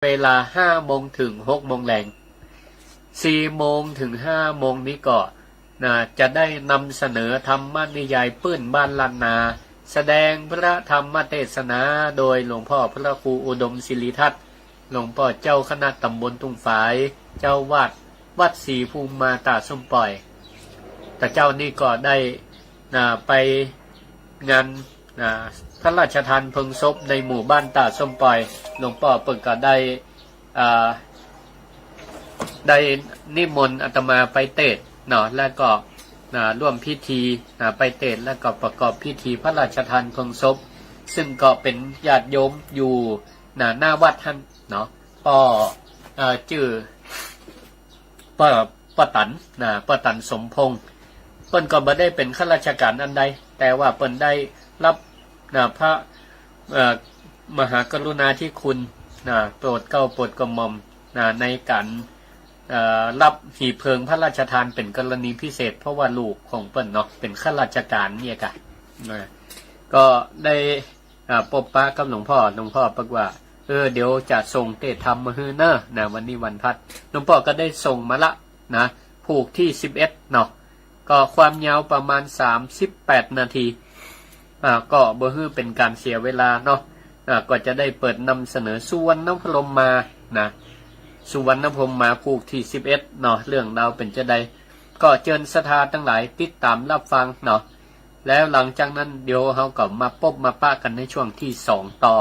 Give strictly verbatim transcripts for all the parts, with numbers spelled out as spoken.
เวลาห้าโมงเถิงหกโมงแลง สี่โมงเถิงห้าโมงนี้ก็ นะ จะได้นำเสนอธรรมนิยายปื้นบ้านล้านนา แสดงพระธรรมเทศนาโดยหลวงพ่อพระครูอุดมศิริทัศน์ หลวงป้อเจ้าคณะตำบลตุงฝาย เจ้าอาวาสวัดศรีภูมิมาตาส้มป่อย ตะเจ๊านี้ก็ได้ นะ ไปงาน นะ พระราชทานเพลิงศพในหมู่บ้านตาส้มป่อย หลวงป้อเปิ้นก็ได้ อ่า ได้นิมนต์อาตมาไปเตศน์เนาะ แล้วก็ นะ ร่วมพิธี นะ ไปเตศน์ แล้วก็ประกอบพิธีพระราชทานเพลิงศพ ซึ่งก็เป๋นญาติโยมอยู่ นะ หน้าวัดหั้นเนาะ ป้อ เอ่อ จื้อ ป้อ ป้อตัน นะ ป้อตันสมพงษ์ เปิ้นก็บ่ได้เป๋นข้าราชก๋านอันใด แต่ว่าเปิ้นได้ฮับ นะ พระ เอ่อ มหากรุณาธิคุณ นะ โปรดเกล้าโปรดกระหม่อม นะ ในก๋าน เอ่อ ฮับหีบเพลิงพระราชทานเป๋นกรณีพิเศษ เพราะว่าลูกของเปิ้นเนาะ เป๋นข้าราชก๋านเนี่ยกะ นะ ก็ได้ อ่า ปบปะกับหลวงป้อ หลวงป้อบอกว่า เออ เดี๋ยวจะส่งเตศน์ธรรมมาหื้อเน่อ นะ วันนี้วันพลัส หลวงป้อก็ได้ส่งมาละ นะ ผูกตี้สิบเอ็ดเนาะ ก็ความยาวประมาณสามสิบแปดนาที อ่า ก็บ่หื้อเป๋นก๋านเสียเวลาเนาะ อ่า ก็จะได้เปิดนำเสนอสุวรรณพรหมมา นะ สุวรรณพรหมมาผูกตี้สิบเอ็ดเนาะ เรื่องราวเป๋นจาใด ก็เจิญศรัทธาตังหลายติดต๋ามฮับฟังเนาะ แล้วหลังจากนั้นเดี๋ยวเฮาก็มาปบมาปะกั๋นในช่วงตี้สองต่อ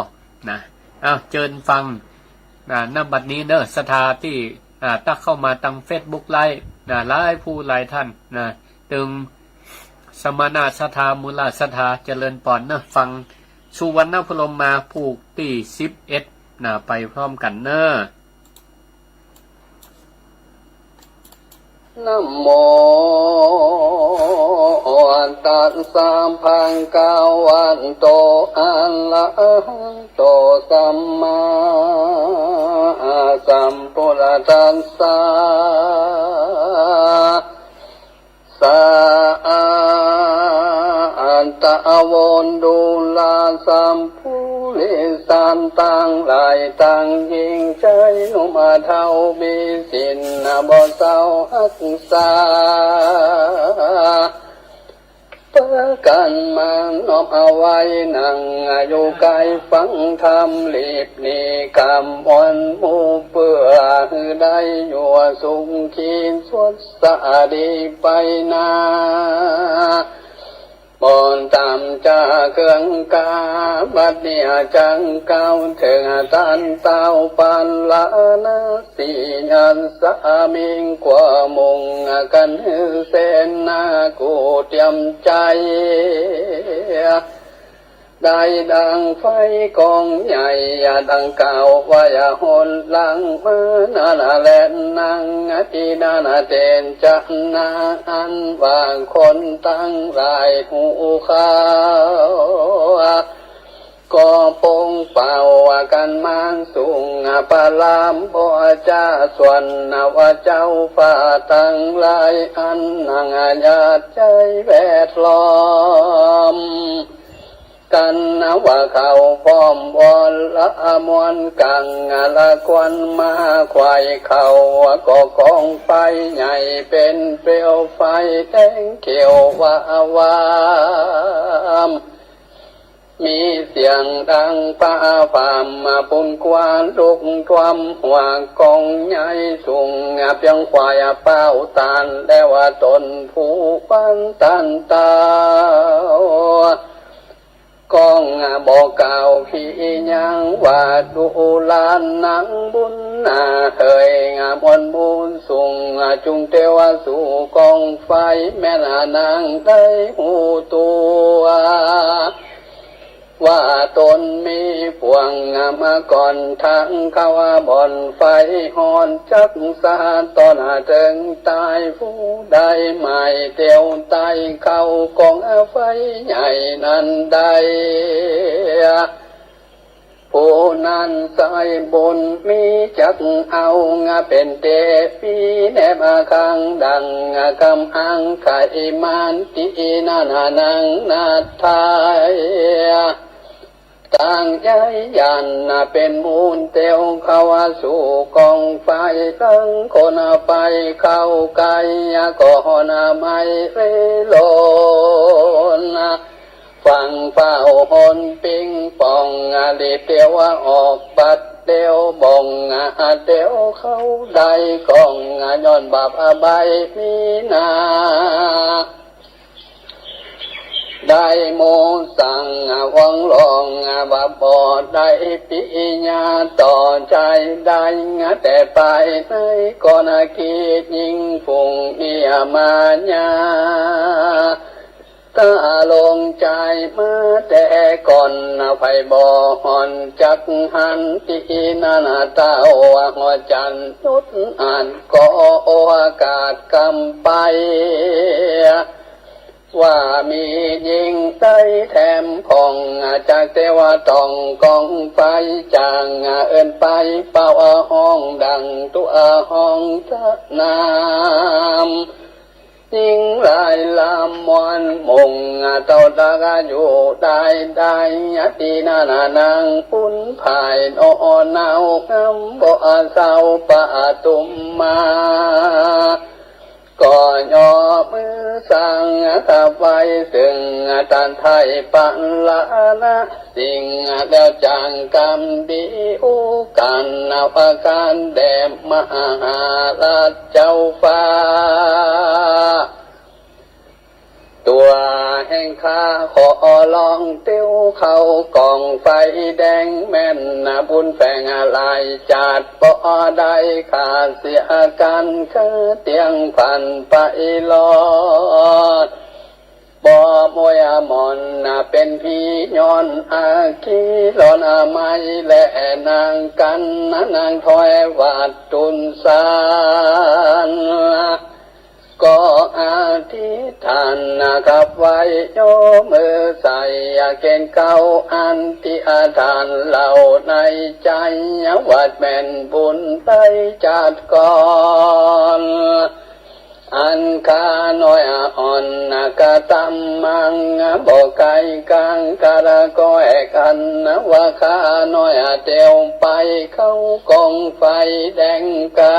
นะ อ้าว เจิญฟัง นะ ณ บัดนี้เน่อ ศรัทธาตี้ อ่า ตั๊กเข้ามาตางเฟซบุ๊กไลฟ์ นะ หลายผู้หลายต้าน นะ ตึงสมณะศรัทธา มูลศรัทธา เจริญปอนเน่อ ฟังสุวรรณพรหมมาผูกตี้สิบเอ็ด นะ ไปพร้อมกั๋นเน่อ นะโม ตัสสะ ภะคะวะโต อะระหะโต สัมมาสัมพุทธัสสะ สะอาตะวงศ์ดูราสัพพุริสัตว์ตังหลาย ตังญิงจายหนุ่มเฒ่า มีศีลบ่เศร้าฮักษา ปากั๋นมาน้อมเอาไว้ นั่งอยู่ใก้ฟังธรรม รีบหนีกามวลหมู่ เปื้อหื้อได้อยู่สุขีสด สะดีไปหน้า บ่ต๋ามจาเคืองกา บัดนี้จักกล่าวเถิงต้านเต้าปาราณสี อันสามิงกั๋วมุ่งกั๋นหื้อเสนา กูเตรียมใจ๋ ได้ดังไฟก๋องใหญ่ ดังกล่าวไว้หนหลังมานั้นแล นางอธินานาเตจะนา อันว่าคนตังหลายฮู้ข่าว ก็ปงเป่ากั๋นมาสูง ประลามบ่จา ส่วนว่าเจ้าฟ้าตังหลาย อันนั่งอาญาใจ๋แวดล้อม กั๋นว่าเขาพร้อมวรมวลกั๋ง ละควันมาไขว่เขา ก็ก๋องไฟใหญ่เป๋นเปลวไฟแดงเขียววาวาม มีเสียงดังฟ้าผ่ามาปุ้นกว้าน ลุกท่วมหัวก๋องใหญ่สูง เปียงควายเป้าตาน แล้วว่าต้นผู้ปันตันเต้า ก๋องบ่กล่าวพียังว่า ดูราหนังบุญนาเหย มวลบุญสูง จุ่งเตียวสู่ก๋องไฟ แม่นนางได้ฮู้ตั๋ว ว่าต๋นมีปวงมาก่อน ตังเข้าบ่อนไฟฮ้อน จักสาต้อนเถิงต๋าย ผู้ใดหมายเตียวใต้เข้าก๋องไฟใหญ่นั้นได้ ผู้นั้นสายบุญมีจักเอา เป๋นเตปีแนบข้างดัง กำอังไขมานตี้นั้นนางนาฏไทย ตั้งใจ๋หยันเป๋นมูลเตียวเข้าสู่ก๋องไฟ ตึงคนไปเข้าใก้ก็ฮ้อนไหม้เร่ร้อน ฟั่งเฝ้าหนปิงป่อง รีบเตียวออกบัดเตียวบ่อง เตียวเข้าได้ก๋อง ย้อนบาปใบ้มีนา ได้หมู่สั่งหวงลองว่าบ่ได้ปิญญาต่อใจ๋ได้ แต่ไปในก่อนกิจยิ่งฟุ้งมีมายา ถ้าลงใจ๋มาแต่ก่อน ใผบ่ฮ้อนจักหัน ตี้นั้นเต้าหัวจันทร์นุดอันก็โอกาสกำไป ว่ามียิ่งได้แถมพ่อง จากเตียวต้องก๋องไฟ จางเอิ้นไปเป่าฮ้องดังตั๋วฮ้องสนาม ยิ่งหลายลำมวลมุ่ง เต้าตักอยู่ได้ได้ ตี้นั้นนางปุ้นผายหนอเนา งามบ่เศร้าปะตุ้มมา ก็ย่อมือสั่งถวายซึ่งต้านไถ่ปะละนะ สิ่งแล้วจางกำดีอู้กั๋น ว่าก๋านแด่มหาราชเจ้าฟ้า ตั๋วแห่งข้าขอลองเตียวเข้าก๋องไฟแดง แม่นบุญแฝงหลายจาติบ่ได้ขาดเสียกั๋น คือเตียงผันไปรอด บ่มวยหม่อนเป๋นผีย้อนอาคีร้อนไหม้ และนางกั๋นนางถวายวาดตูนสาร ก็อธิษฐานนะครับไว้ ย่อมือใส่เกณฑ์เก้า อันตี้อธิษฐานเหล่าในใจ๋ ว่าแม่นบุญได้จาติก่อน อันข้าน้อยอ่อนกระตำมัง บ่ไกลกลางกะละก้อยกั๋น ว่าข้าน้อยเตียวไปเข้าก๋องไฟแดงกา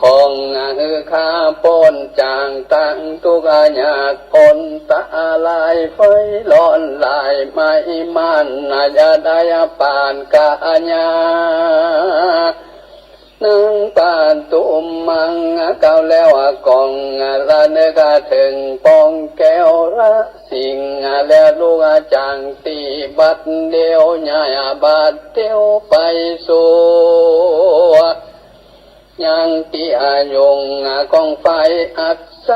ของหื้อข้าป๊นจากตังทุกข์ยาก ป๊นตะลายไฟร้อนลายไหม้มัน อย่าได้ปานกายา นางปทุมมาเก่าแล้วก๋อง ระนึกเถิงปองแก้วละสิ่ง แล้วลุกจากตี้บัดเดียว ย้ายบัดเดียวไปสู่ ยังตี้อายุงก๋องไฟอัศ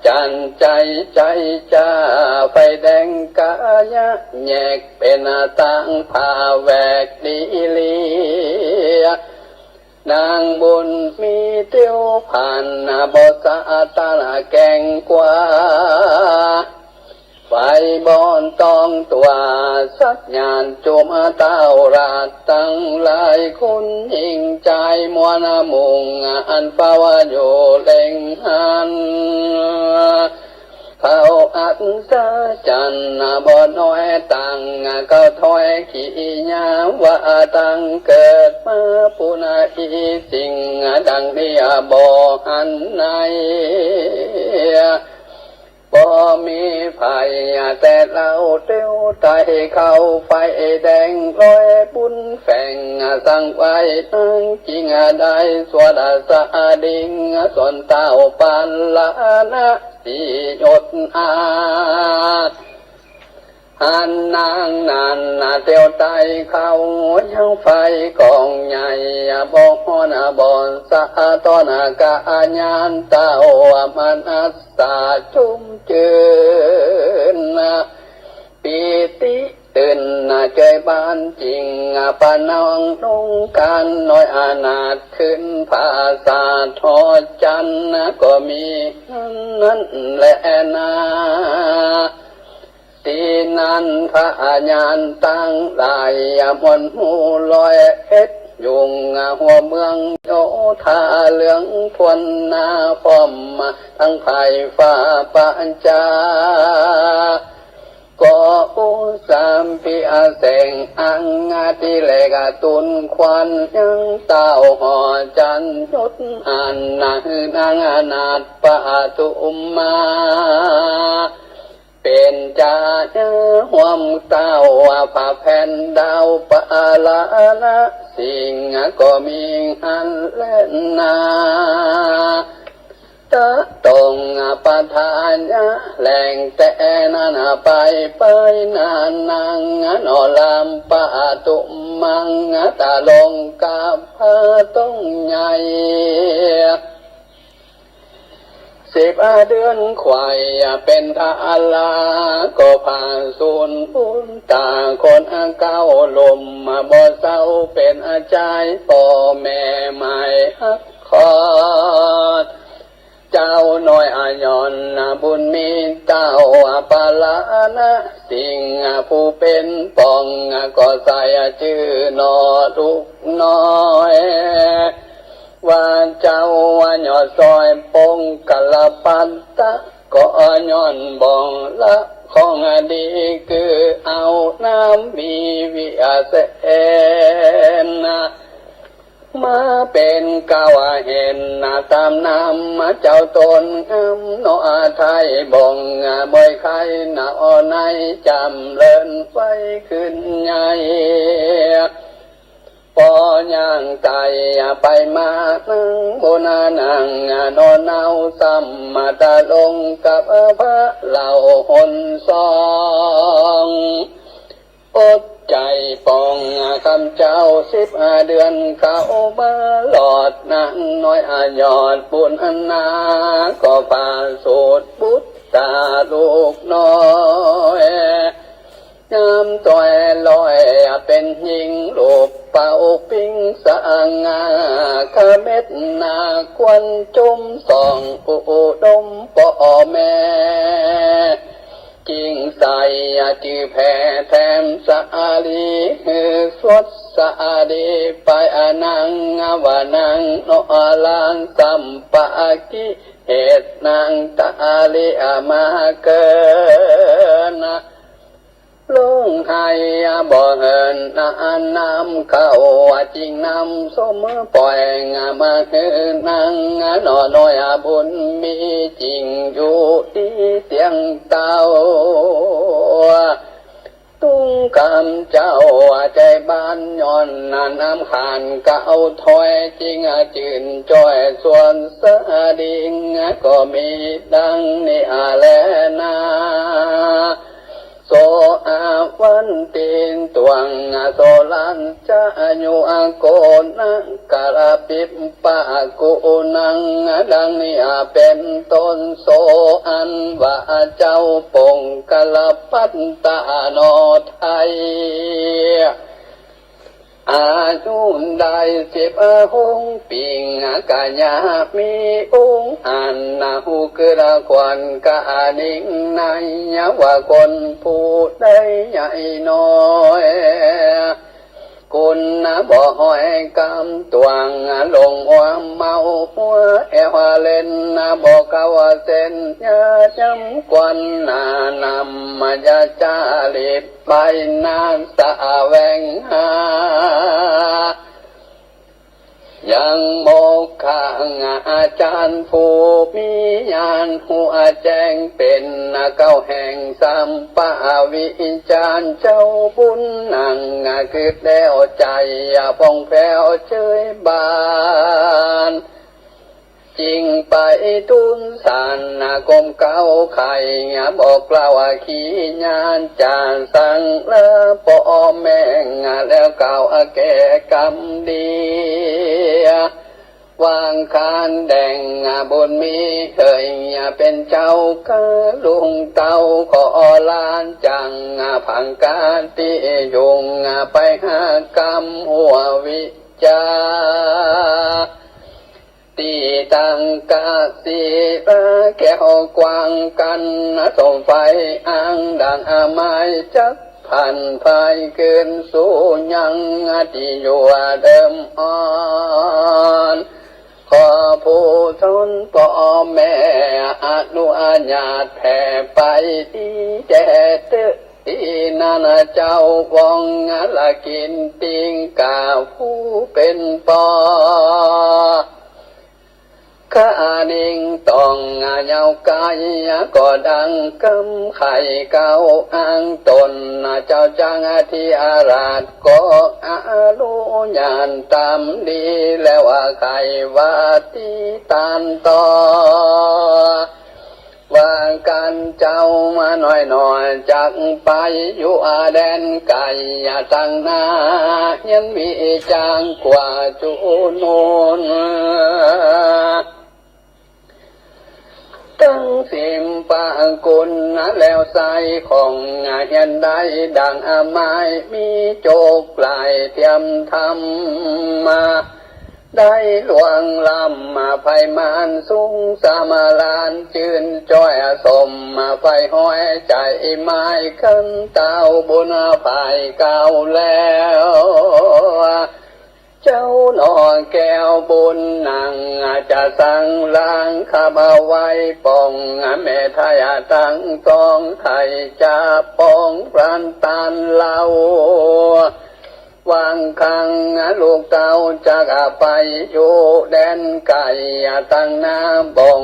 จรรย์ใจ๋ ใจ๋จ้าไฟแดงกายะ แยกเป๋นตางผ่าแหวกดีเลีย นางบุญมีเตียวผ่าน บ่สะอาดตาแกงกว่า ไฟบ่ต้องตั๋วสักหยาด จุมเต้าราชตังหลาย คุณหญิงจายมวลมุง อันเฝ้าอยู่เล็งหัน เขาอัศจรรย์บ่น้อยตัง เขาถ้อยกิริยาว่าตังเกิดมาปุ้นอีสิ่งดังนี้บ่หันใน บ่มีใผแต่เล่าเตียวไต่เข้าไฟแดง ร้อยบุญแฝงสั่งไว้นางจิงได้ สวดสะดิงสนเต้าปานละนะ สี่หยดอา หันนางนั้นเตียวไต่เข้ายังไฟก๋องใหญ่บ่ฮ้อนบ่สะท้อน กะญาณเต้ามนัสสาชุ่มจื้น ปีติตื่นเจิยบานจิ่ง ปะน้องนุ่งกานน้อยอนาถ ขึ้นผาสาทอจันทร์ ก็มีนั้นแลนา ตี้นั้นพญาตังหลายมนหมู่ร้อยเอ็ด ยุ่งหัวเมืองโยธาเหลืองทวนนา พร้อมตังไพร่ฟ้าประจา ก็อุสามปิอาเสงอังอติเลกตุนควันยังเต้าห่อจันทร์ยุดอันนะหื้อนางอนาถปทุมมา เป๋นจาเนื้อห่วมเต้าผ้าแผ่นดาวปาลานะสิ่งก็มีหั้นแลนา ตะตงปทายะแหล่งแต่นั้นไป ไปนานนังนอลามปะตุมังตะลงกับพระตงใหญ่ สิบเดือนไขว่เป๋นทารา ก็ผ่าสูญบุญตาคนเก้าลุ่มบ่เศร้าเป๋นอาจายป้อแม่หมายฮัก ขอเจ้าน้อยอะหย่อนบุญมีเต้าปาลานะสิ่งผู้เป๋นป้องก็ใส่จื้อหนอลูกน้อย ว่าเจ้ายอดซอยปงกรปัตตะ ก็ย้อนบ่องละของดี คือเอาน้ำมีวิเศษ มาเป๋นเกล้าเห็นตามน้ำเจ้าตนงามหนอไทยบ่งเมยไขหนอในจำเริญไว้ขึ้นใหญ่ ปอย่างไต่ไปมานั่งบนนั่งหนอเนาสัมมาตะลงกับพระเหล่าหนสอง อดใจ๋ป้องคำเจ้าสิบเดือนเข้ามาหลอดนางน้อยอะหย่อนบุญนา ก็ผ่าสูญบุตรตาลูกน้อย งามต้อยลอยเป๋นหญิงลูกเป่าปิงสง่า ขเม็ดหน้าควรจุมส่องอุดมป้อแม่ จิ่งใส่จื้อแผ่แถมสาลี หื้อสดสาลีไปอะนาง ว่านางหนอลานสัมปะกิเหตุนางตาลีมาเกิน ลงไห้บ่เหินน้ำเข้า จิ่งนำส้มป่อยมาหื้อนางหนอน้อยบุญมี จิ่งอยู่ดีเตียงเต้า ตุ้งกำเจ้าใจ๋บ้านย้อนน้ำขานเก้าถ้อย จิ่งจื้นจ้อยส่วนสะดิง ก็มีดังนี้แลนา โสอาวันตินตวง โสรัญจะอายุโกนะกะละปิปปะกุณัง ดังนี้เป๋นต้น โสอันว่าเจ้าปงกรปัตตะหนอไทย อายุได้สิบหกปี๋ กะยามีองค์อันนาหูคือละครกะนิงใน ว่าคนผู้ใดใหญ่น้อย กุณบ่ห้อยกำตวง ลงหัวเมาหัวแอวเล่น บ่เข้าเส้นยาย้ำควัน นำมายาจารีต ไปนาสะแหวงหา ยังโมกขอาจารย์ผู้มีญาณหัวแจ้ง เป๋นเก้าแห่งสัมปวิญญาณ เจ้าบุญนั่งคือแล้วใจ๋ผ่องแผ้วเชยบาน จิ่งไปทูลสารกรมเกล้าไข บอกเล่าขีญาณจาสังละป้อแม่ แล้วกล่าวแก้กำดี วางคานแดงบุญมีเฮย เป๋นเจ้ากรุงเต้า ขอลานจังผังกาตี้ยุง ไปหากำหัววิจา ตี้ตั้งกศิลาแก้วกว้างกั้น สมไฟอ้างดังไม้จักพัน พายคืนสู่ยังตี้อยู่เดิมอ่อน ขอผู้ชนป้อแม่อนุญาตแผ่ไปดีแด่เต๊อะ ตี้นั้นเจ้า วองละกิ๋นติงก้าผู้เป๋นป้อ คะนิงต้องเยาว์ไก ก็ดังกำไข่เก๊า อั้งต๋นเจ้าจักรธิราช ก็อนุญาตต๋ามดี แล้วว่าใค่ว่าตี้ต้านต่อ ว่ากั๋นเจ้ามาหน้อยหน่อย จักไปอยู่แดนไก๋ ตางหน้าเฮียนวิจารณ์กว่าจุนูน ตึงสิบประกุลแล้วใส่ของเฮียนได้ ดังไม้มีโจกหลายเตียมธรรม ได้ล่วงล้ำมาไพมานสูงสำราญ จื้นจ้อยสมมาไฟฮ้อย ใจ๋ไม้กั๋นเต้าบุญฝ่ายเก่าแล้ว เจ้าหน่อแก้วบุญนังจะสังลางขับเอาไว้ ป้องแม่ไทยตังสอง ไทยจะป้องพลันต้านเล่า วางคังลูกเต้าจักไปอยู่แดนไก๋ ตางหน้าบ่ง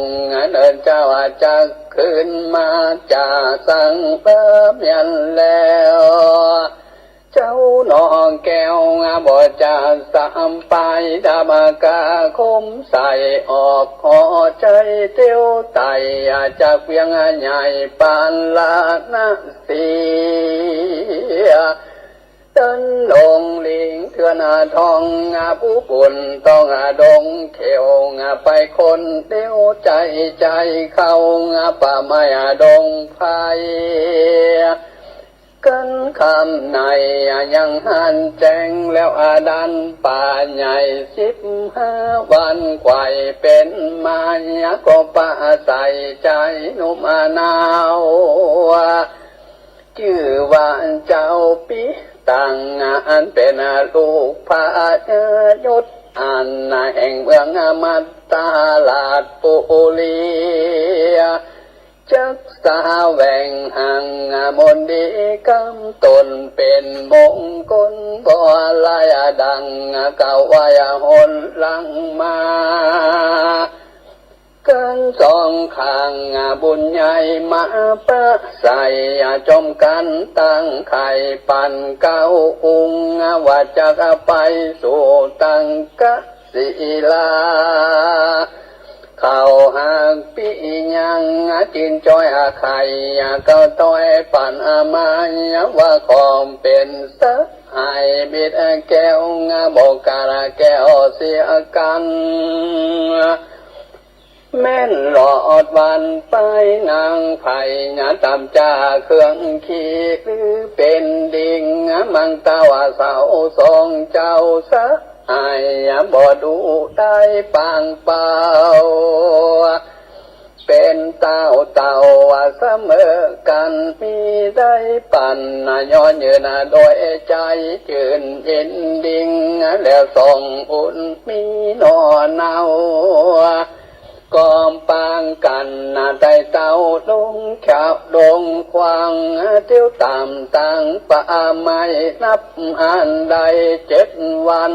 เนินเจ้าจักคืนมา จะสังเปิมเมียนแล้ว เจ้าหน่อแก้วบ่จะสามไป ดับกาคมใส่ออก ขอใจ๋เตียวไต่ จักเวียงใหญ่ปานละนะเสีย เดินลงลิงเถื่อนทอง ผู้บุญต้องดงเขียว ไปคนเดียวใจ๋ใจ๋เข้า ป่าไม้ดงไพร กั๋นค่ำในยังหันแจ้ง แล้วอดันป่าใหญ่สิบห้าวัน ไขว่เป๋นมาก็ปะใส่ใจ๋หนุ่มนาว จื้อว่าเจ้าปี้ตัง อันเป๋นลูกพญายุทธ อันแห่งเมืองมัตตราชปุรี จักสาแหวงหังมนดีกำต๋น เป๋นมงคลบ่หลายดัง เก่าไว้หนหลังมา กั๋นสองข้างบุญใหญ่มาปะใส่ จอมกั๋นตั้งไข่ปันเก้าองค์ ว่าจักไปสู่ตังกะ ศิลา เขาหากปี้ยัง จื้นจ้อยไข่เก้าต้อย ปันมาว่าของเป๋นสหาย บิดแก้วบ่กล้าแก้วเสียกั๋น แม่นหลอดวันไปนางไพ ต๋ามจ่าเครื่องขี่ หรือเป๋นดิง มังตาวาสาวสองเจ้า สหายบ่ดูได้ปางเป่า เป๋นเต้าเต้าเสมอกั๋น มีได้ปั๋นย้อนยืนโดยใจ๋จื้นยินดิง แล้วส่งบุญมีหน่อเนา ก็ปางกั๋นไต่เต้าลงเขาดงควาง เตียวต๋ามตังป่าไม้นับอันได้เจ็ดวัน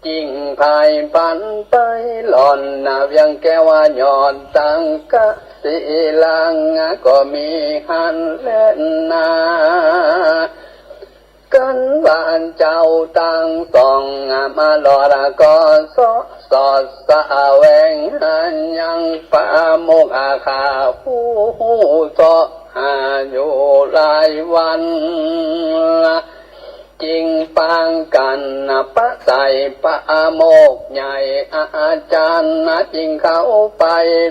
จึงผายผันไปหล่อนเวียงแก้วยอดตังกะศิลาง ก็มีหั้นแลนา กั๋นว่าเจ้าตังสองมาหลอดก็เซาะสอดสะแหวงหายังปาโมกข์ข้าผู้ฮู้เซาะหาอยู่หลายวัน จึงปางกั๋นปะใส่ปาโมกข์ใหญ่ อาจ๋ารย์จึงเข้าไป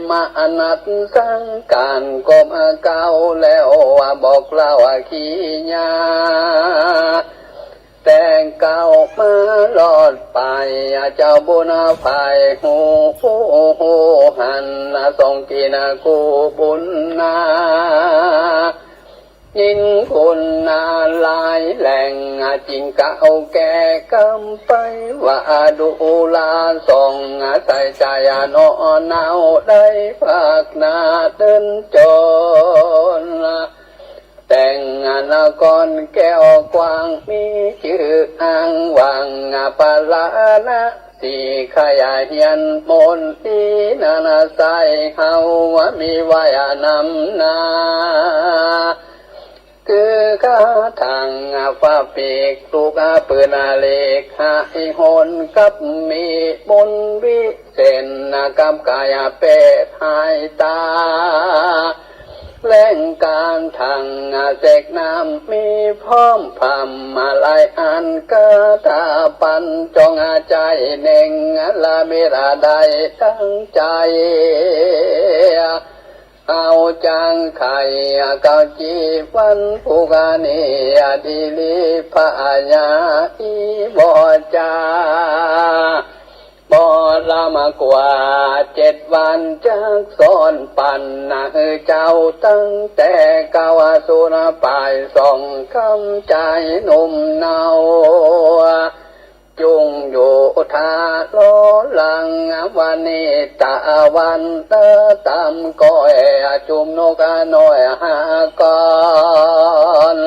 มานัดสังก๋านกบเกล้า แล้วว่าบอกเล่าขี้ยา แต่เกล้ามารอดไป เจ้าบุญฝ่ายฮู้ ฮู้หัน ส่งกิ๋นกู้บุญนา ยิ่งคุณนาหลายแหล่ง จึงเกล้าแก้กำไปว่าดูราส่ง ใส่ใจ๋หน่อเนาได้ภาคหน้าเดินจน แต่งนครแก้วกว้าง มีจื้ออ้างว่าปาราณสี ใค่เฮียนมนตรีนั้นใส่ เฮาว่ามีไว้นำหน้า คือคาถาฝาปีก ลูกปืนเหล็กหายหน กับมีมนต์วิเศษ กับกายเปรตหายตา แหล่งการทางเสกน้ำมีพร้อม พร่ำหลายอัน คาถาปัญจงใจ๋เน่ง ละเมตได้ดังใจ๋ เอาจังใค่เก้าจีวัน พุกนี้ดีหลี พญาอีบ่จ๋า บ่ลำกว่าเจ็ดวัน จักสอนปัญหื้อเจ้า ตั้งแต่เก๊าสูนปาย ส่องกำใจ๋หนุ่มเนา จุ่งอยู่ท่ารอหลัง วันนี้ตะวันเตอตำก้อย จุ่มนกน้อยหาก่อน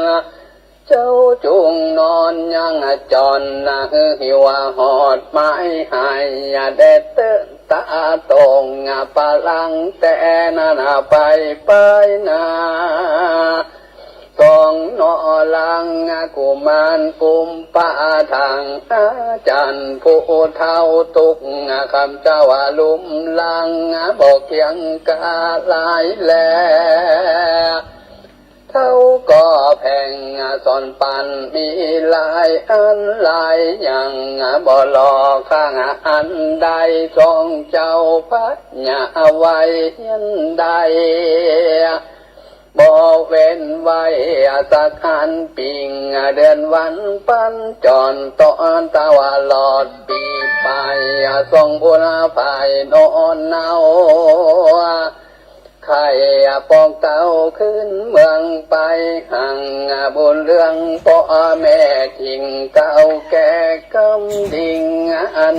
เจ้าจุ่งนอนยังจ่อน หื้อหิวหอดไม้หาย แดดเตอะตาตง ปะลังแต่นั้นไป ไปนา สองหน่อหลังกุมารกุมปะถัง อาจารย์ผู้เฒ่าตุ๊ก คำเจ้าลุ่มหลัง บ่เคียงกาหลายแล เฒ่าก็แผงสอนปัญมีหลายอันหลายอย่าง บ่หลอกข้างอันใด สองเจ้าพญาไว้เฮียนได้ บ่เว้นไว้สักอัน ปิงเดือนวันปัญจร ตอนตลอดปีไป ส่งบุญภายนอนเนา ใค่ปองเต้าขึ้นเมืองไป หังบุญเรื่องป้อแม่ จิ่งเก่าแก่กำดิ่งอัน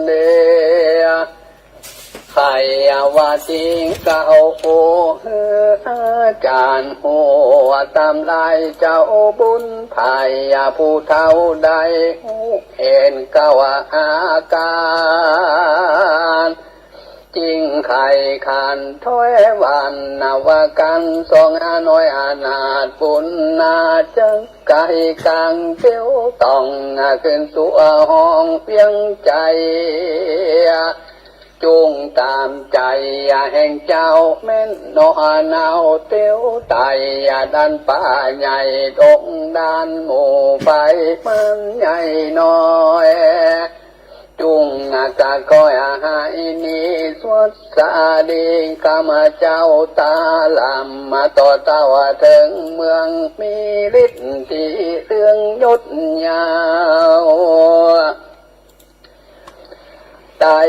เดีย ใค่ว่าจิ่งเก่าโอ หื้ออาจารย์ฮู้ ตำลายเจ้าบุญภาย ผู้เฒ่าได้ฮู้เห็นเก่าอาการ จิ่งใค่ขันถ้อยวันว่ากั๋น สองน้อยอนาถบุญนา จักไก่กางเตียวต้อง ขึ้นสู่ห้องเวียงใจ๋ จุ่งต๋ามใจ๋แห่งเจ้าแม่นหนอ เนาเตียวไต่ดันป่าใหญ่ดงดาน หมู่ไปมันใหญ่น้อย จุ่งจะคอยหายหนีสวดสาดี กำเจ้าต๋าลำมาต่อเต้าเถิงเมือง มีฤทธิ์ที่เรื่องยศยาว ได้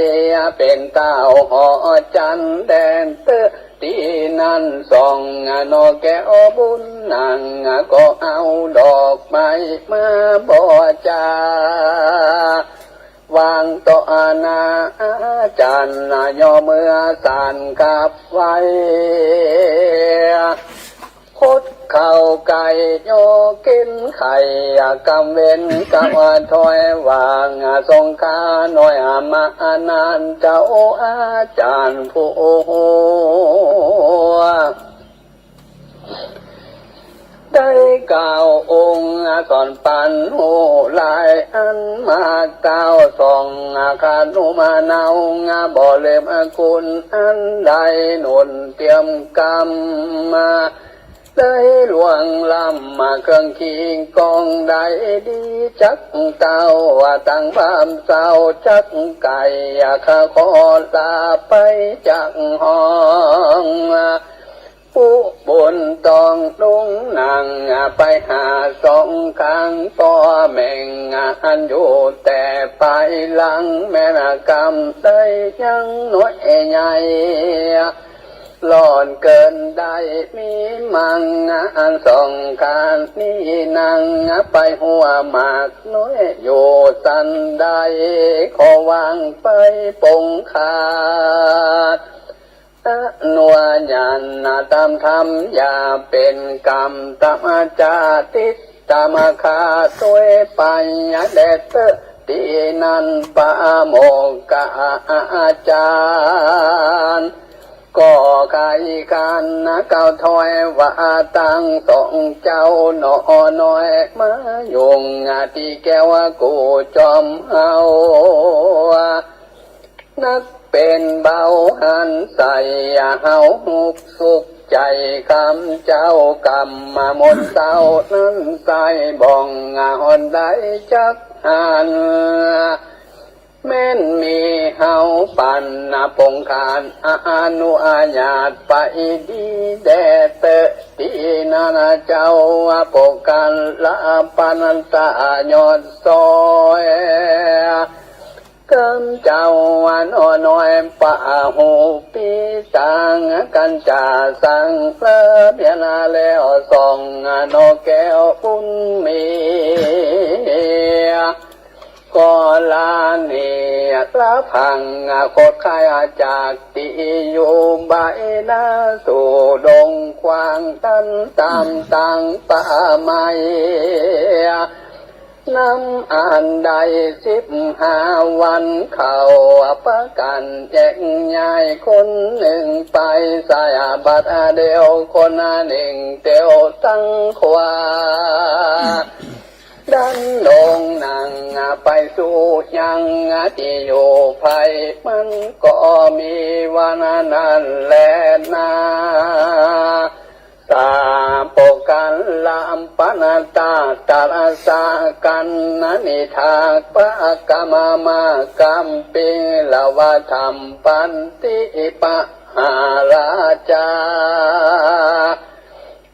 เป๋นเต้าหอจันทร์แดนเตอ ตี้นั้นสองหน่อแก้วบุญนาง ก็เอาดอกไม้มาบ่จา วางต่อหน้าอาจารย์ ย่อเมือสานขับไหว้ คดเข่าไก่ย่อกิ๋นไข่ กำเว็นกำถ้อยว่าง สงฆ์ข้าน้อยมานาน เจ้าอาจารย์ผู้ฮู้ ได้กล่าวองค์สอนปัญฮู้หลายอัน มากเต้าสอง ขนุมานาว บ่ลืมคุณอันได้หนุนเตรียมกำมา ได้ล่วงล้ำมาเครื่องคิงกองได้ดี จักเต้าว่าตั้งบ้านเศร้า จักไก่ข้าขอลาไปจากห้อง ผู้บุญต้องลุงนั่งไปหาสองข้าง ป้อแม่งอันอยู่แต่ปลายหลัง แม่นกำได้ยังน้อยใหญ่ ร้อนเกินได้มีมัง อันสองข้างนี้นั่งไปหัวหมากน้อย อยู่สันใด ขอวางไปปงขาด อนุญาณตามธรรมอย่าเป๋นกรรม ตามจาติตามคาตวยไป แด่เต๊อะตี้นั้น ปาโมกขอาจารย์ ก็ใค่ขันกล่าวถอยว่า ตังสองเจ้าหนอน้อย มายุ่งตี้แก้วกู้จอมเฮา นักเป๋นเบาหันใส เฮาฮุกสุขใจ๋ กำเจ้ากำมามนเศร้า นั้นใสบ่องหอนได้จักหัน แม้นมีเฮาปันปงคาน อนุญาตไปดีแด่เต๊อะตี้นั้น เจ้าปกรรณะปนัตตายอดซอย กำเจ้าหนอน้อย ปะหูปีตางกั๋นจ๋าสัง ละเมียนาแล้วสองหนอแก้วบุญมี ก็ลาเนียละพัง คดคายจากตี้อยู่ใบหน้า สู่ดงกว้างตันตามตังป่าไม้ นำอันได้สิบห้าวัน เขาประกันแยกย้ายคนนึ่งไป สายบัดเดียวคนนึ่งเตียวตังขวา ดันลงนั่งไปสู่ยังตี้อยู่ไพร่ มันก็มีวันนั้นแลนา สาปกรรณะปนัตตาตรัสกั๋น นิทากปะกะมะมะ กัมปิงละวะธรรมปันติปะหาราจา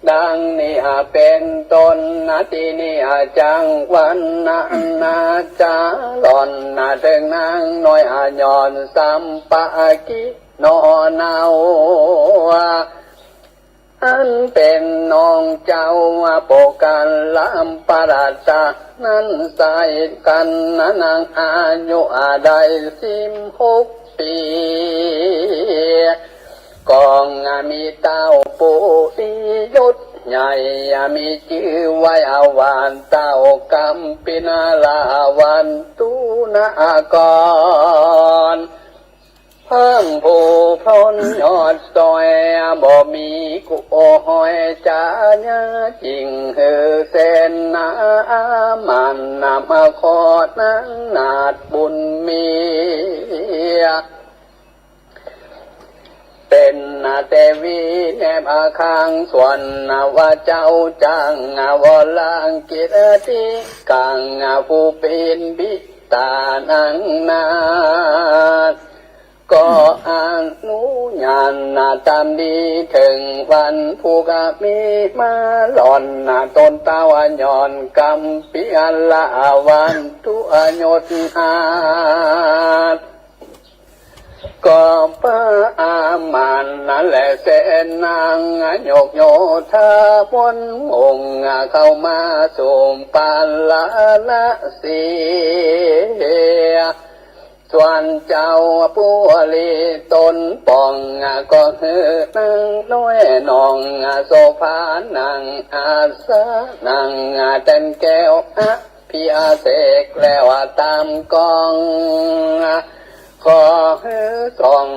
ดังนี้เป๋นต้น ตี้นี้จังวันนานาจา หล่อนเถิงนางน้อย ย้อนสัมปะกิหนอเนา อันเป๋นน้องเจ้าปกรรณะปนัตตา นั้นใสกั๋นนางอายุได้สิบหกปี ก็มีเต้าปุริยศใหญ่ มีจื้อว่าเต้ากัมปินทะวันตุนกร เพิ่งผู้พ้นยอดซอย บ่มีกู้หอยจาเยียะ จึงหื้อเสนาอามาตย์นำขอนางนาฏบุญมี เป๋นเตวีแนบข้าง ส่วนว่าเจ้าจังวรกิตติกัง ผู้เป๋นบิดานางนาฏ ก็อนุญาตตามดี เถิงวันผู้กะมีมา หล่อนต้นเต้าย้อนกัมปินทะวันตุนกร ก็พระอามาตย์นั้นแลเสนายกโยธา วนมุ่งเข้ามาสู่ปาราณสี ส่วนเจ้าปุริตนป๋อง ก็หื้อนางน้อยน้องโสภา นั่งอาสนะ นั่งแต้นแก้วอภิเษก แล้วตามกอง ขอหื้อสอง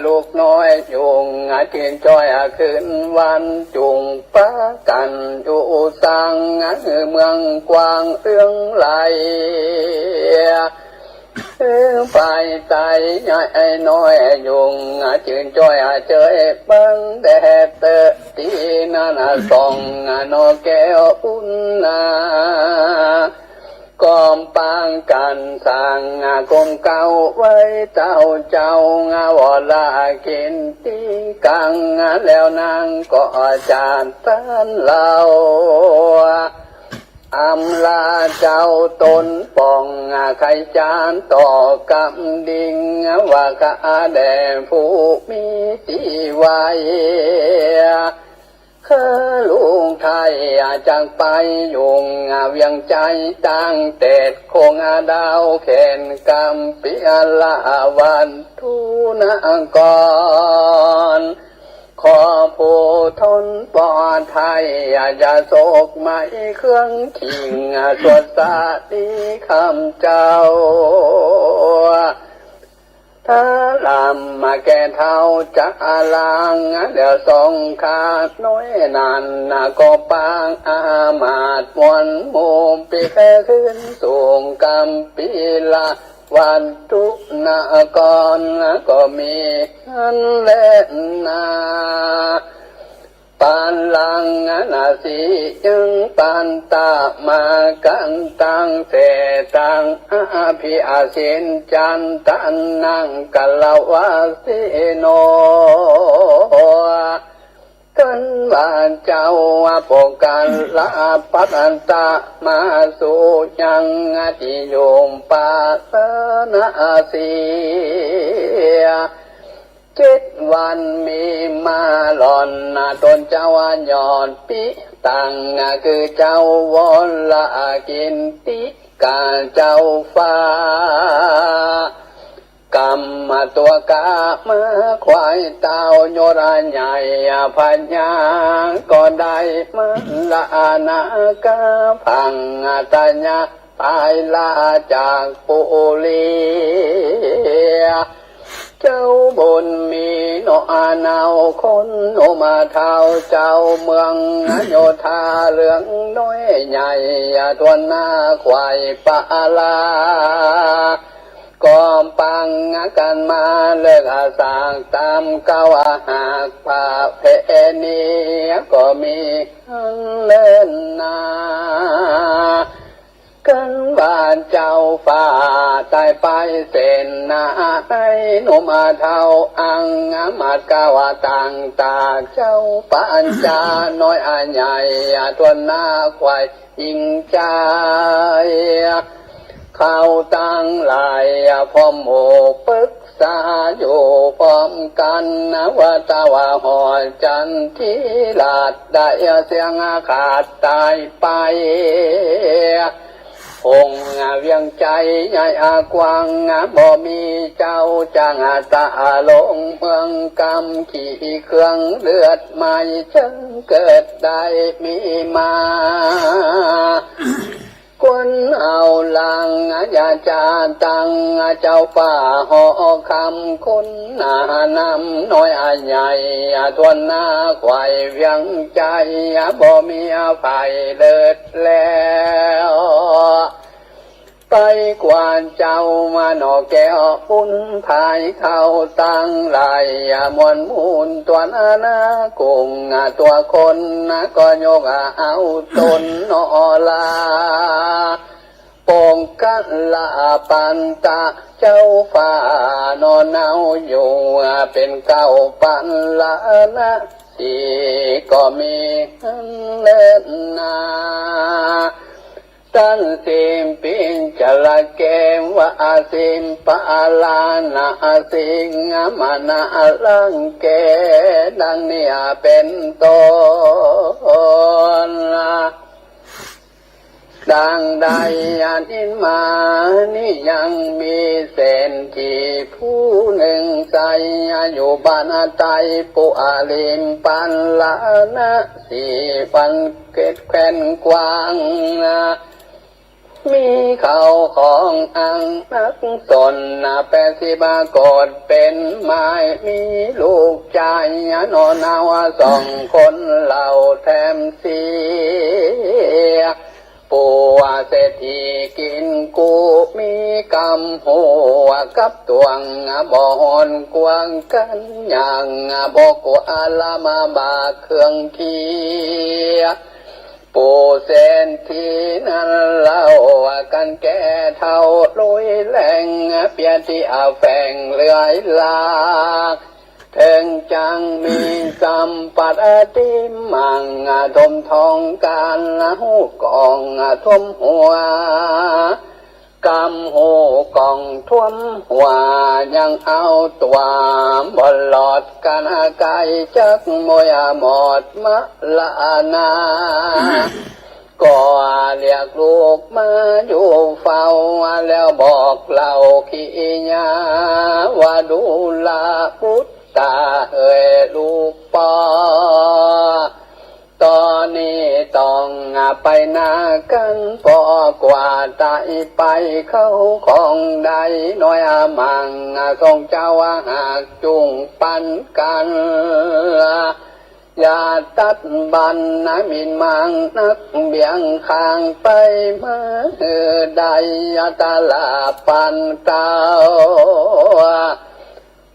ลูกน้อยยุง จื้นจ้อยคืนวัน จุ่งปะกั๋นอยู่สร้าง หื้อเมืองกว้างเอื้องไกล หื้อฝ่ายใต้ใหญ่น้อยยุง จื้นจ้อยเจยเบิ่งแด่เต๊อะตี้นั้น สองหนอแก้วบุญนา ก็ปางกั๋นสร้างกรมเกล้าไว้ เต้าเจ้าวรกิตติกัง แล้วนางก็จัดต้านเฮา อำลาเจ้าตนป๋อง ใค่จานต่อกำดิ่ง ว่าข้าแด่ผู้มีตี้ไหว คือลูกไทยจักไปยุงเวียงจันทน์ ตั้งเต็ดโขงดาวแคว้นกัมพีรวัตถุนคร ขอผู้ทนปลอดภัย อย่าโศกไหม้เครื่องคิง สวดสาลีคำเจ้า ถ้าลำมาแก่เฒ่าจะลาง แล้วส่งข้าน้อยนั้นก็ปางอามาตย์มวลหมู่ ปีแค่ขึ้นสูงกัมพีรวัตถุนคร ก็มีนั้นแลนา ปานลังนาสียังปันตะมากันตังเสตังอภิอาสินจันตันนังกะละวาสิโน กันว่าเจ้าว่าปกกันละปัตตะมาสุยังติยุงปาสนาสี เจ็ดวันมีมาหล่อนนาตนเจ้ายอดปิตัง คือเจ้าวรกินติกาเจ้าฟ้า กำมาตัวกามาควายเต้ายอดใหญ่พญา ก็ได้มาละนากาพังตะยะ ไปลาจากปุรี เจ้าบุญมีเนาะเนาคนหนุ่มเฒ่า เจ้าเมืองโยธาเหลืองน้อยใหญ่ ทั่วหน้าควายปะลา ก็ปังกันมาเลิกสากตามเก่า หากประเพณีก็มีเลิศนา กันว่าเจ้าฟ้าตายไปเสนนา ในหนุ่มเฒ่าอังมาตย์กาว่าต่างตา เจ้าปัญจาน้อยอาใหญ่ ทั่วหน้าควายหญิงชาย เขาตังหลายพร้อมหมู่ปึกษาอยู่พร้อมกัน ว่าตะว่าหอจันทีราชได้เสี้ยงขาดตายไป องค์เวียงจันทน์ใหญ่กว้าง บ่มีเจ้าจักตะลงเมืองกำ ขี้เครื่องเลือดไหม้จึงเกิดได้มีมา คนเอาหลังอย่าจาตัง เจ้าฟ้าหอคำ คนหน้านำน้อยอาใหญ่ ทั่วหน้าควายเวียงจันทน์ บ่มีภัยเลิศแล้ว ไปกว่าเจ้ามาหนอแก้วบุญภายเขาตังหลาย มวลมูลตัวนานากุง ตัวคนก็ยกเอาตนหนอลา ปองกันละปันตะเจ้าฟ้าหนอเนาอยู่ เป็นเก้าปันละนะ สี่ก็มีเลิศนา ตันสิมปินจระเกวะสิมปาลานะสิงหมณลังเก ดังนี้เป็นต้น ดังใดยินมานี้ยังมีเศรษฐีผู้หนึ่งใส อยู่บ้านใต้ปุริมปันลานะสี วันเกตแคว้นกว้าง มีเข้าของอังนักสน แปดสิบโกฏเป็นไม้ มีลูกจายหนอเนาสองคนเหล่าแถมสี่ ปู่เศรษฐีกินกู้ มีกำหัวกับตวง บ่หอนกวางกันอย่าง บ่กั๋วละมาบากเครื่องเคีย ปู่เศรษฐีนั้นเล่ากันแก่เฒ่าลุยแรง เปียที่อาแฝงเลื่อยลาก เถิงจังมีสัมปัตติมั่ง ถมทองการหูกองถมหัว ก ต๋ำฮู้ก้องถ้วมหัว ยังเอาตั๋วบ่รอด กั๋นก๋ายจักมวยหมดมรณา ก็เรียกลูกมาอยู่เฝ้า แล้วบอกเล่ากิริยา ว่าดูราบุตรต๋าเอ๋ยลูกป้อ ต๋อนนี้ต้องไปนากั๋น ป้อกว่าต๋ายไป เข้าของได้น้อยมั่ง สองเจ้าหากจุ่งปั๋นกั๋น อย่าตัดบั้นหมิ่นหมางนัก เบี่ยงข้างไปมาหื้อได้ อย่าตะหลาบปั๋นเต้า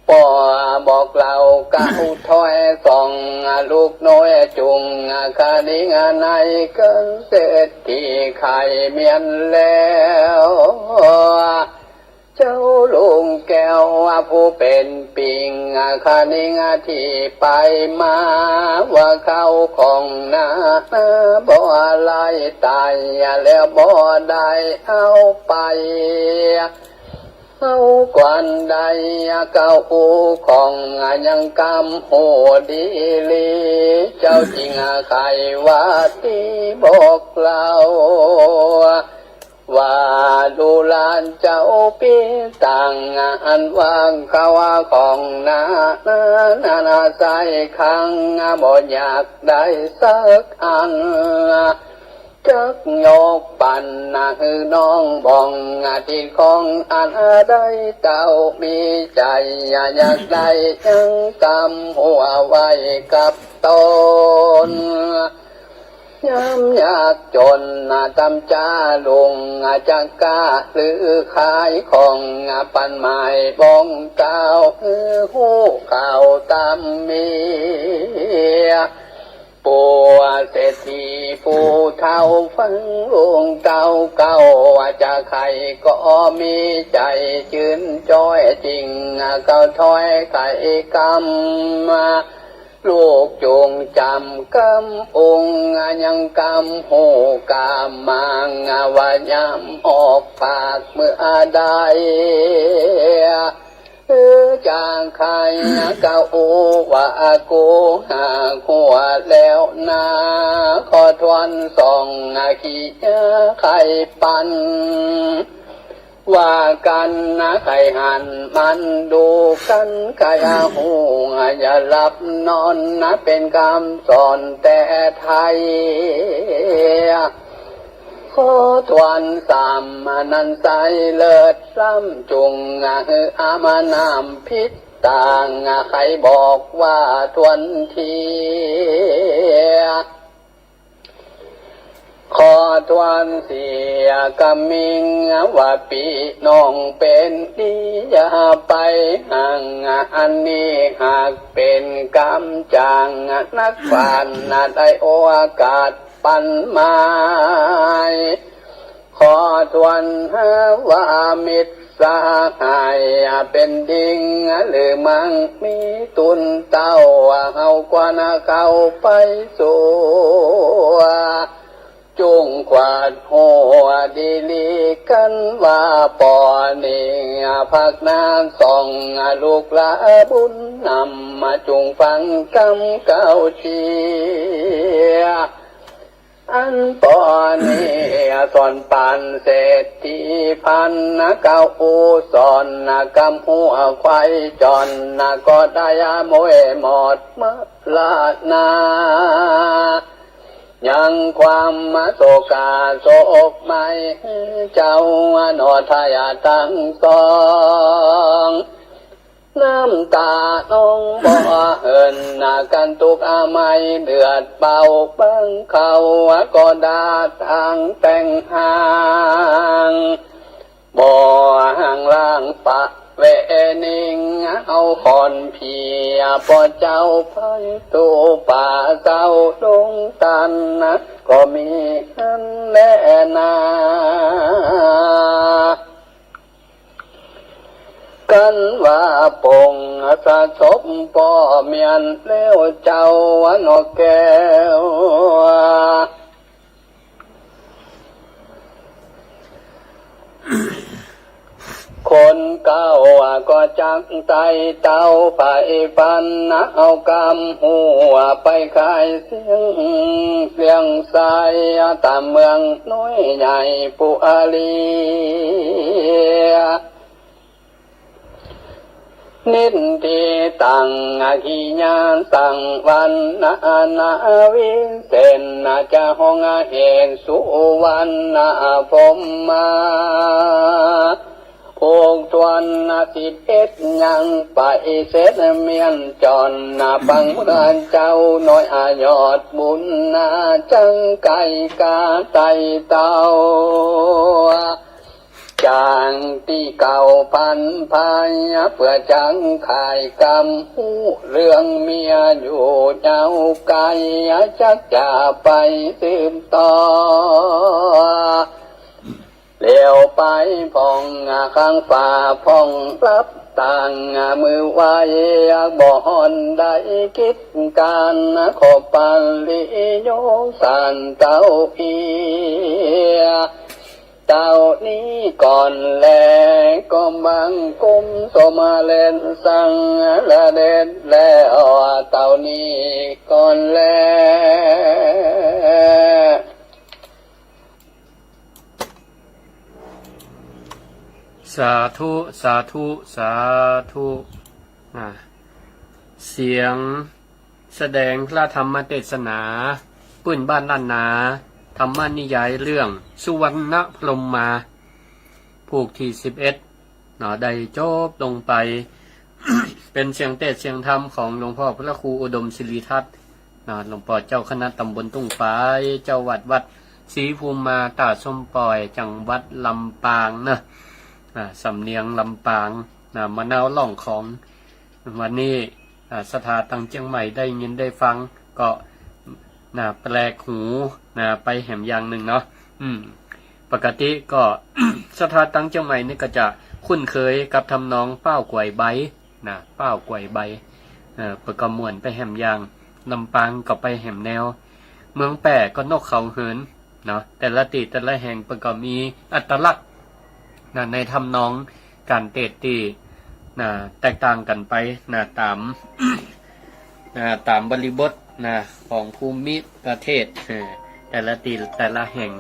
ป้อบอกเล่าเก๊าถ้อย สองลูกน้อยจุ่ง ขะนิงในเกินเศรษฐี ใค่เมียนแล้ว เจ้าลุงแก้วผู้เป๋นปิง ขะนิงตี้ไปมา ว่าเข้าของนาบ่ไล่ต๋าย แล้วบ่ได้เอาไป เอากวันได้เก๊าของ ยังกำฮู้ดีหลี เจ้าจึงใค่ว่าตี้บอกเล่า ว่าดูราเจ้าปี้ตัง อันว่าเข้าของนานานาใส่ขัง บ่อยากได้สักอัน จักยกปั๋นหื้อน้องบ่อง ตี้ของอันได้เต้า มีใจ๋อยากได้ยังกำฮู้ไว้กับต๋น ยามยากจ๋นต๋ามจาลุง จักก้าหื้อขายของ ปั๋นหมายบ่องเต้า หื้อฮู้ข่าวต๋ามเมีย ปู่เศรษฐีผู้เฒ่าฟังลุงเต้าเก๊า จะใค่ก็มีใจ๋จื้นจ้อยจริง เก๊าถ้อยใค่กำ ลูกจุ่งจ๋ำกำองค์ ยังกำฮู้กำมัง ว่ายามออกปากเมื่อใด หื้อจาใค่ก็อู้ว่ากูหากหัวแล้วนา ขอทวนสองนาทีใค่ปั๋น ว่ากั๋นใค่หันมันดูกั๋น ใค่ฮู้อย่าหลับนอน เป๋นกำสอนแต่ไทย ขอทวนสามนั้นใส่เลิศล้ำ จุ่งหื้ออามาน้ำพิษต่าง ใค่บอกว่าทวนที ขอทวนเสียกำมิง ว่าปี้น้องเป๋นดีอย่าไปห่าง อันนี้หากเป๋นกำจ๋าง นักปราชญ์ได้โอกาส ปั๋นหมาย ขอทวนหาว่ามิตรสหาย เป๋นดิงหรือมัง มีตุ๊นเต้า เฮากว่านะเข้าไปสู่ จุ่งขวาดหัวดีหลีกั๋น ว่าป้อนี้พักหน้าสอง ลูกหลาบุญนำ มาจุ่งฟังกำเก๊าเสีย อันป้อนี้สอนปั๋นเศรษฐีพัน เก๊าอู้สอนกำหัวควายจ๋อน ก็ได้มวยหมดมรณา ยังความโศกาโศกไหม้ เจ้าหนอไทยตังสอง น้ำต๋าน้องบ่เหิน กั๋นตุ๊กข์ไหม้เดือดเบา เบิ่งเขาก็ด่าตางแต่งหาง บ่ห่างล้างปะเวนิง เอาขอนเผียป้อเจ้าไปสู่ป่าเจ้าดงตัน ก็มีอันแลนา กั๋นว่าปงสะสบป้อเมียนแล้วเจ้าหนอแก้ว คนเก่าก็จักไต่เต้า ใฝ่ฝันเอากำหัวไปขายเสี้ยง เสี้ยงไส้ต๋ามเมืองน้อยใหญ่ปุอารี นินทิตังอคิยาตัง วันนานาวิเศษนา จะฮ้องเหตุสุวรรณพรหมา ผูกถ้วนนาสิบเอ็ดยังไปเสร็จเมียนจอนนา ปังเมืองเจ้าน้อยอายอดบุญนา จังไก่กาไต่เต้า จางตี้เก่าพันพาย เปื้อจังขายกำฮู้เรื่องเมียอยู่ยาวไกล จักจะไปสืบต่อ เหลียวไปพ่องข้างฝาพ่องรับตางมือไหว บ่ฮอนได้กิจก๋าน ขอปริโยคสารเต้าอี้ เต้านี้ก่อนแล ก็บังคมสมเร็จสังเร็จแล้ว เต้านี้ก่อนแล สาธุ สาธุ สาธุ อ่า เสียงแสดงพระธรรมเทศนา ปื้นบ้านล้านนา ธรรมนิยายเรื่องสุวรรณพรหมมา ผูกตี้สิบเอ็ด เนาะ ได้จบลงไป เป๋นเสียงเทศน์เสียงธรรมของหลวงพ่อพระครูอุดมสิริทัศน์ เนาะ หลวงป้อเจ้าคณะตำบลตุ้งฝาย เจ้าวัดวัดศรีภูมิมา ต้าส้มป่อย จังหวัดลำปางเนาะ อ่า สำเนียงลำปาง นะ มะนาวล่องของ วันนี้ อ่า ศรัทธาตังเจียงใหม่ได้ยินได้ฟัง ก็ นะ แปลกหู นะ ไปแหมอย่างนึ่งเนาะ อืม ปกติก็ ศรัทธาตังเจียงใหม่นี่ก็จะคุ้นเคยกับทำนองป้าวก๋วยใบ นะ ป้าวก๋วยใบ เอ่อ เปิ้นก็ม่วนไปแหมอย่าง ลำปางก็ไปแหมแนว เมืองแป้ก็นกเขาเหิน เนาะ แต่ละตี้แต่ละแห่งเปิ้นก็มีอัตลักษณ์ นะ ในทำนองก๋านเทศน์ตี้ นะ แตกต่างกั๋นไป นะ ต๋าม นะ ต๋ามบริบท นะ ของภูมิประเทศ เออ แต่ละตี้แต่ละแห่ง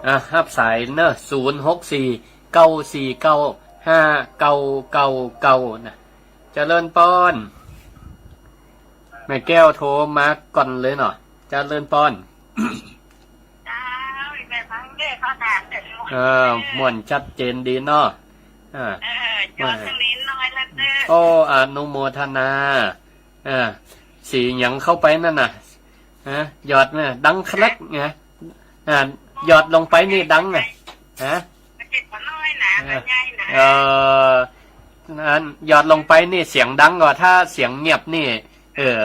อ่ะ ฮับสายเนาะ ศูนย์หกสี่ เก้าสี่เก้า ห้าเก้าเก้าเก้า นะ เจริญปอน แม่แก้วโทรมาก่อนเลยเนาะ เจริญปอน เจ้า แม่ฟังเด้อ เขาถามแต่ม่วน เออ ม่วนชัดเจนดีเนาะ อ่า เออ จอดตรงนี้น้อยแล้วเด้อ โอ้ อนุโมทนา อ่า สีหยังเข้าไปนั่นน่ะ ฮะ หยอดน่ะ ดังแครกไง อ่า หยอดลงไปนี่ดังไง ฮะ มันเจ็บปะน้อยนะ เออ มันใหญ่นะ เออ นั่น หยอดลงไปนี่เสียงดังกว่า ถ้าเสียงเงียบนี่ เออ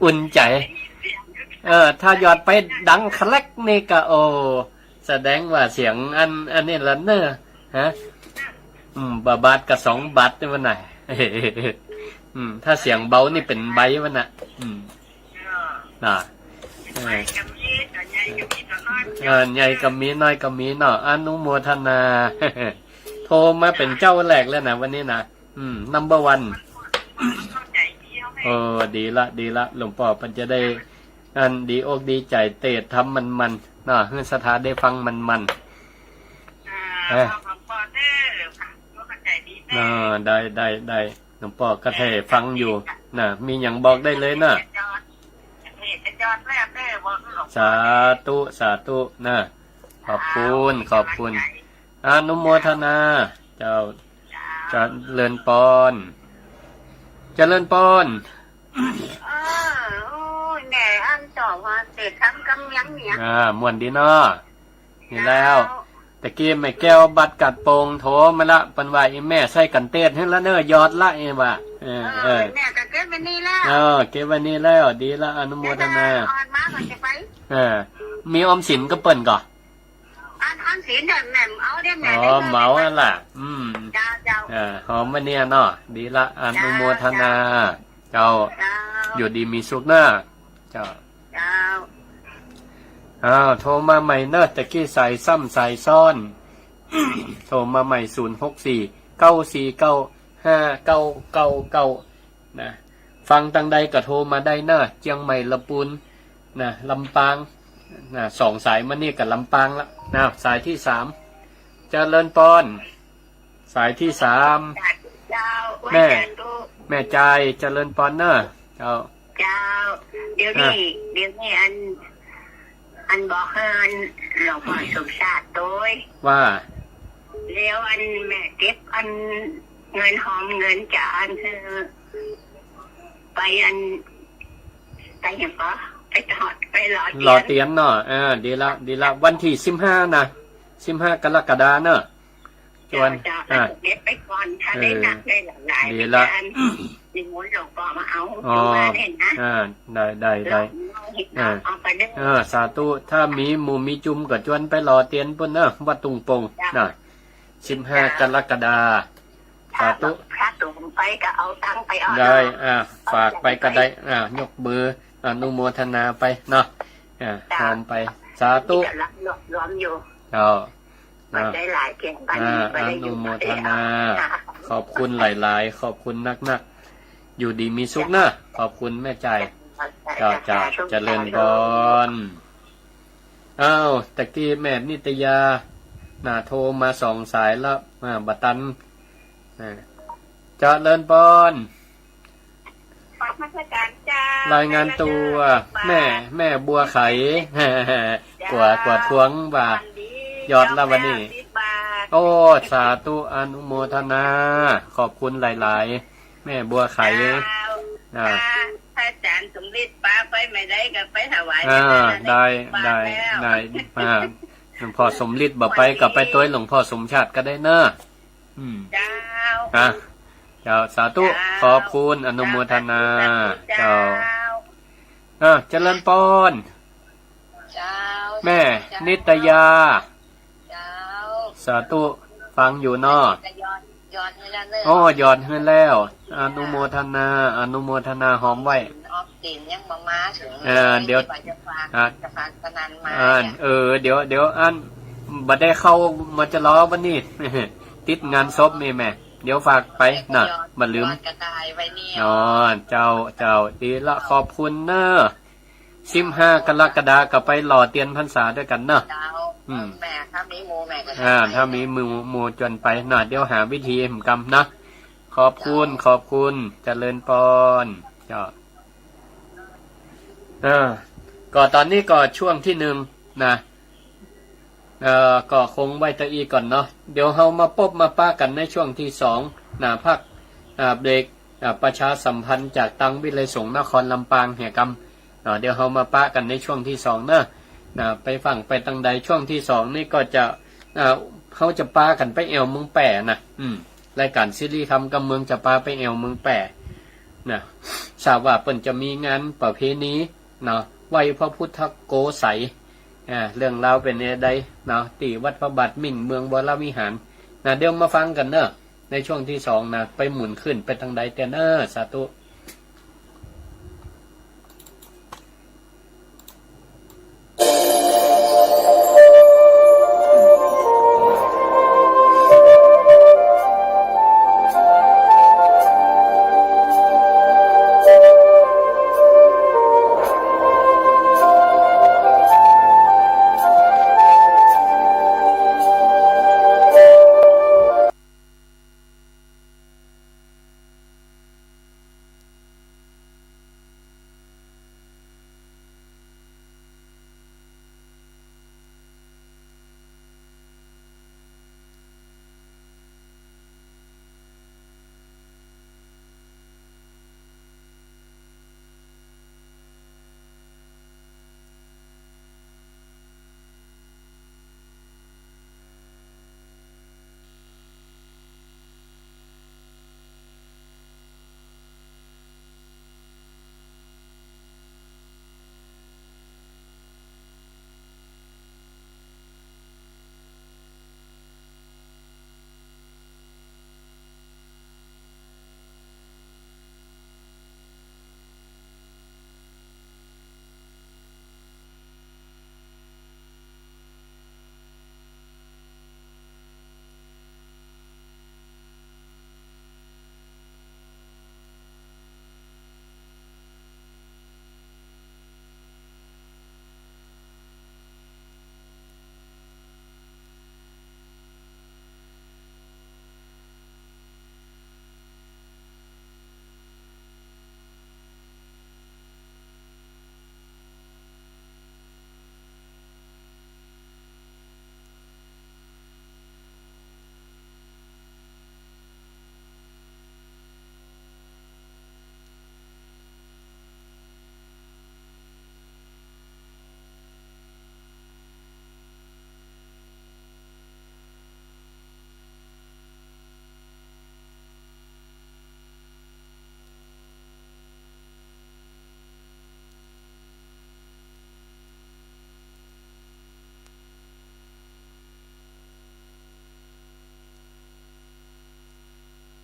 อุ่นใจ๋ เออ ถ้าหยอดไปดังแครกนี่ก็ โอ้ แสดงว่าเสียงอัน อันนี้ละเนอะ ฮะ อืม บ่าบาทก็สองบาทนี่มันน่ะ อืม ถ้าเสียงเบานี่เป๋นใบมันน่ะ อืม น่ะ เออ เออ ใหญ่ก็มี น้อยก็มีเนาะ อนุโมทนา โทรมาเป๋นเจ้าแรกเลยนะ วันนี้นะ อืม number one เออ ดีละ ดีละ หลวงป้อเปิ้นจะได้ อันดีอกดีใจ๋เตศน์ธรรมมันๆ เนาะ หื้อศรัทธาได้ฟังมันๆ อ่า เออ เนาะ ได้ ได้ ได้ หลวงป้อก็แท่ฟังอยู่ นะ มีหยังบอกได้เลยนะ สาธุ สาธุ นะ ขอบคุณ ขอบคุณ อนุโมทนา เจ้า เจริญปอน เจริญปอน เออ โอ้ย แม่อันเจ้าว่าเตศน์ธรรมกำยังเนี่ย อ่า ม่วนดีเนาะ นี่แล้ว เจ้า ตะกี้แม่แก้วบัดกัดโปงโทรมาละ เปิ้นว่า อีแม่ใส่กั๋นเตศน์หื้อละเนอะ หยอดละ เอว่า เออ เออ เออ แม่ก็เก็บไว้นี่แล้ว เออ เก็บไว้นี่แล้ว ดีละ อนุโมทนา เดี๋ยวถ้าอ่อนมาก็จะไป เออ มีออมสินกับเปิ้นก่อ อัน อันศีลเนี่ยแม่เอาเด้อแม่ อ๋อ ได้เงิน เหมานั่นล่ะ อืม เจ้า เจ้า เออ หอมวันเนี้ยเนาะ ดีละ อนุโมทนา เจ้า เจ้า อยู่ดีมีสุขเนอะ เจ้า เจ้า อ้าว โทรมาใหม่เนอะ ตะกี้สายซ้ำสายซ้อน โทรมาใหม่ ศูนย์หกสี่ เก้าสี่เก้า ห้าเก้าเก้าเก้า นะ ฟังตังใดก็โทรมาได้เนอะ เจียงใหม่ ละปูน นะ ลำปาง นะ สองสายมานี่กับลำปางละ นะ สายที่สาม เจริญปอน สายที่สาม เจ้า แม่ วันจันทร์ลูก แม่จาย เจริญปอนเนอะ เจ้า เจ้า เดี๋ยวนี้ อ่ะ เดี๋ยวนี้อัน อันบอกหื้ออันหลวงพ่อสมชาติโตย ว่า แล้วอันแม่เก็บอันเงินหอมเงินจ๋าอันหื้อไปอัน ไปหยังก็ ไปทอด ไปหล่อเตียน หล่อเตียนเนาะ อ่า ดีละ ดีละ วันที่สิบห้านะ สิบห้า กรกฎาเนาะ จวน เจ้า เจ้า อ่ะ เก็บไปก่อน ถ้าได้ เออ หนักได้หลายๆ ดีละ อาจารย์ นิมนต์หลวงพ่อมาเอา อ๋อ มาเนี่ยนะ อ่า ได้ ได้ ได้ เอา อ่า เอาไปเด้อ อ่า สาธุ ถ้ามีหมู่มีจุมก็จวนไปหล่อเตียนปุ้นเนอะ วัดตุงปง เจ้า นะ สิบห้า เจ้า กรกฎา สาธุ ถ้า ถ้าตูงไปก็เอาตังค์ไปเอา ได้ เนาะ อ่า ฝากไปก็ได้ อ่า ยกมืออนุโมทนาไปเนาะ อ่า เจ้า หอมไป สาธุ นี่กำลังรวบรวมอยู่ เจ้า มันได้หลายเพียงปานนี้ อ่า บ่ได้อยู่ อนุโมทนา ขอบคุณหลายๆ ขอบคุณนักๆ อยู่ดีมีสุขนะ ขอบคุณแม่จาย เจ้า เจ้า เจ้า สาธุ เจริญพร อ้าว ตะกี้แม่นิตยา น่ะ โทรมาสองสายแล้ว อ่า บ่ตัน อ่า เจริญพร นมัสการเจ้า รายงานตัว แม่ แม่บัวไข เจ้า กั๋ว กั๋วทวงว่า วันดี ยอดละวันนี้ เจ้า แปดสิบบาท โอ้ สาธุ อนุโมทนา ขอบคุณหลายๆ แม่บัวไข เจ้า อ่า ถ้า ถ้าอาจารย์สมฤทธิ์ปาไปไม่ได้ก็ไปถวาย อ่า ที่นั่นน่ะ ได้ แปดสิบบาท ได้ แล้ว ได้ อ่า หลวงพ่อสมฤทธิ์บ่ไปก็ไปตวยหลวงพ่อสมชาติก็ได้เนอะ อืม เจ้า อ่ะ เจ้า สาธุ เจ้า ขอบคุณ อนุโมทนา สาธุ เจ้า เจ้า อ่ะ เจริญปอน เจ้า แม่ เจ้า นิตยา เจ้า สาธุ ฟังอยู่เนาะ ก็ยอด ยอดหื้อแล้วเนอะ โอ้ ยอดหื้อแล้ว อนุโมทนา อนุโมทนา หอมไว้ ออมสินยังบ่มาเถิง อ่า เดี๋ยว จะฝาก อ่ะ จะฝากสนั่นมา อ่า เนี่ย เออ เดี๋ยว เดี๋ยว อัน บ่ได้เข้ามาจะรอวันนี้ ติดงานศพนี่แม่ เดี๋ยวฝากไปนะ บ่ลืม ยอดกระต่ายไว้เนี่ย อ๋อ เจ้า เจ้า ดีละ ขอบคุณเนอะ สิบห้า กรกฎาก็ไปหล่อเตียนพรรษาด้วยกันเนอะ เจ้า อืม แม่ ถ้ามีหมู่แม่ก็ อ่า ไป ถ้ามีหมู่ หมู่จวนไปนะ เดี๋ยวหาวิธีหื้อกำนะ ขอบคุณ เจ้า ขอบคุณ เจริญปอน เจ้า เออ ก็ตอนนี้ก็ช่วงที่หนึ่งนะ เอ่อ ก็คงไว้เต้าอี้ก่อนเนาะ เดี๋ยวเฮามาปบมาปะกั๋นในช่วงที่สองนะ พัก อ่า เบรก อ่า ประชาสัมพันธ์จากตังวิทยาลัยสงฆ์นครลำปางเหียกำ เนาะ เดี๋ยวเฮามาปะกั๋นในช่วงที่สองเนอะ นะ ไปฟั่งไปตังใด ช่วงที่สองนี่ก็จะ อ่า เฮาจะปากั๋นไปแอ่วเมืองแป้นะ อืม รายก๋านซีรีส์ธรรมกำเมืองจะปาไปแอ่วเมืองแป้นะ ทราบว่าเปิ้นจะมีงานประเพณี เนาะ ไหว้พระพุทธโกษัย อ่า เรื่องราวเป๋นแนวใด เนาะ ตี้วัดพระบาทมิ่ง เมืองวรวิหาร นะ เดี๋ยวมาฟังกั๋นเนอะ ในช่วงที่สองนะ ไปหมุนขึ้นไปตังใดเตี้ยเนอะ สาธุ